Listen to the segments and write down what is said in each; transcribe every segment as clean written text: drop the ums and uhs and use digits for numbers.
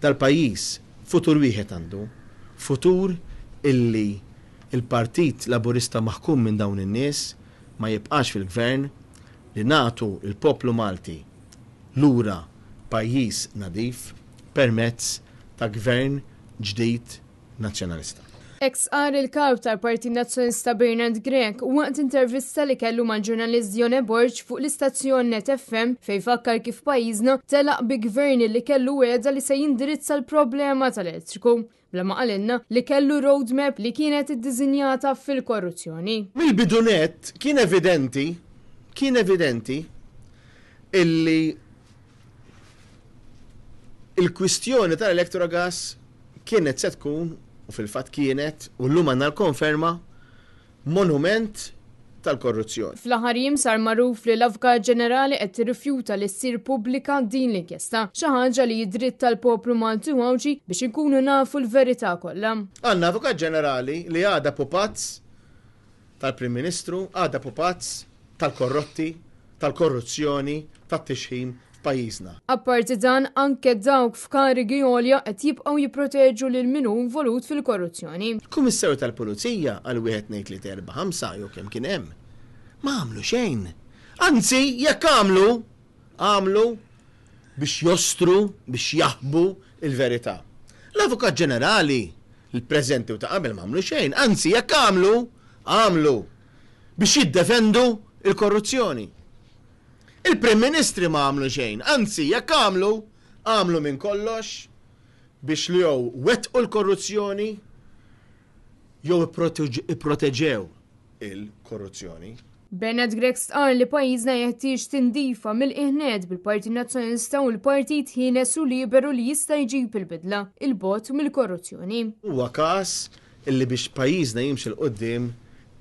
Dal-pajjiż futur wieħed għandu, futur illi l-Partit Laburista maħkum minn dawn in-nies ma jibqax fil-Gvern, li nagħtu l-poplu Malti lura pajjiż nadif permezz ta' Gvern ġdid Nazzjonalista. Hekk stqarr il-Kap tal-Partit Nazzjonalista Bernard Grech waqt intervista li kellu mal-ġurnalist Dione Borg fuq l-istazzjon Net FM fejn fakkar kif pajjiżna telaq bi Gvern li kellu wegħda li se jindirizza l-problema tal-elettriku. Bla ma qalilna li kellu roadmap li kienet iddiżinjata fil-korruzzjoni. Mill-bidu nett kien evidenti kien evidenti illi il-kwistjoni tal-Electrogas kienet se tkun, u fil-fatt kienet, u llum għandna l-konferma, monument tal-korruzzjoni. Fl-aħħar jiem sar magħruf li l-Avukat Ġenerali qed tirrifjuta li ssir pubblika din l-inkjesta, xi ħaġa li hi dritt tal-poplu Malti u Għawdxi biex inkunu nafu l-verità kollha. Għandna Avukat Ġenerali li għadha pupazz tal-Prim Ministru, għadha pupazz tal-korrotti, tal-korruzzjoni, tat-tixħim f'pajjiżna. Apparti dan, anke dawk f'karigi għolja qed jibqgħu jipproteġu lil min hu involut fil-korruzzjoni. Il-Kummissarju tal-Pulizija għal wieħed tnejn tlieta erba' ħamsa jew kemm kien hemm, ma għamlu xejn. Anzi, jekk għamlu, għamlu biex jostru, biex jaħbu l-verità. L-Avukat Ġenerali, l-preżenti u ta' qabel ma għamlu xejn, anzi jekk għamlu, għamlu biex jiddefendu l-korruzzjoni. Il-Prim Ministri ma għamlu xejn, anzi jekk għamlu, għamlu minn kollox biex li jew wettqu l-korruzzjoni jew ipproteġew il-korruzzjoni. Bernard Grech stqarr li pajjiżna jeħtieġ tindifa mill-qiegħ nett bil-Partit Nazzjonalista u l-partit ħieles u liberu li jista' jġib il-bidla, 'il bogħod mill-korruzzjoni. Huwa każ illi biex pajjiżna jimxi 'l quddiem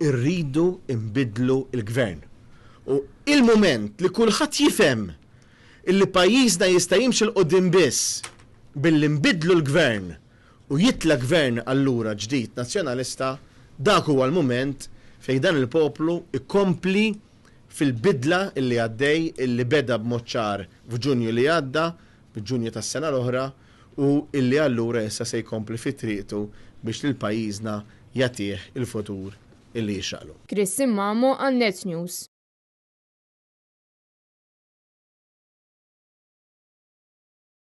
irridu nbiddlu l-Gvern. U il-mument li kulħadd jifhem illi pajjiżna jista' jimxi 'l quddiem biss billi nbiddlu l-Gvern u jitla' Gvern allura ġdid Nazzjonalista, dak huwa l-mument fejn dan il-poplu jkompli fil-bidla illi għaddej, illi beda b'mod ċar f'Ġunju li għadda, f'Ġunju tas-sena l-oħra, u illi allura issa se jkompli fi triqtu biex lil pajjiżna jagħtih il-futur illi jixraqlu. Chris Immamo għal Net News.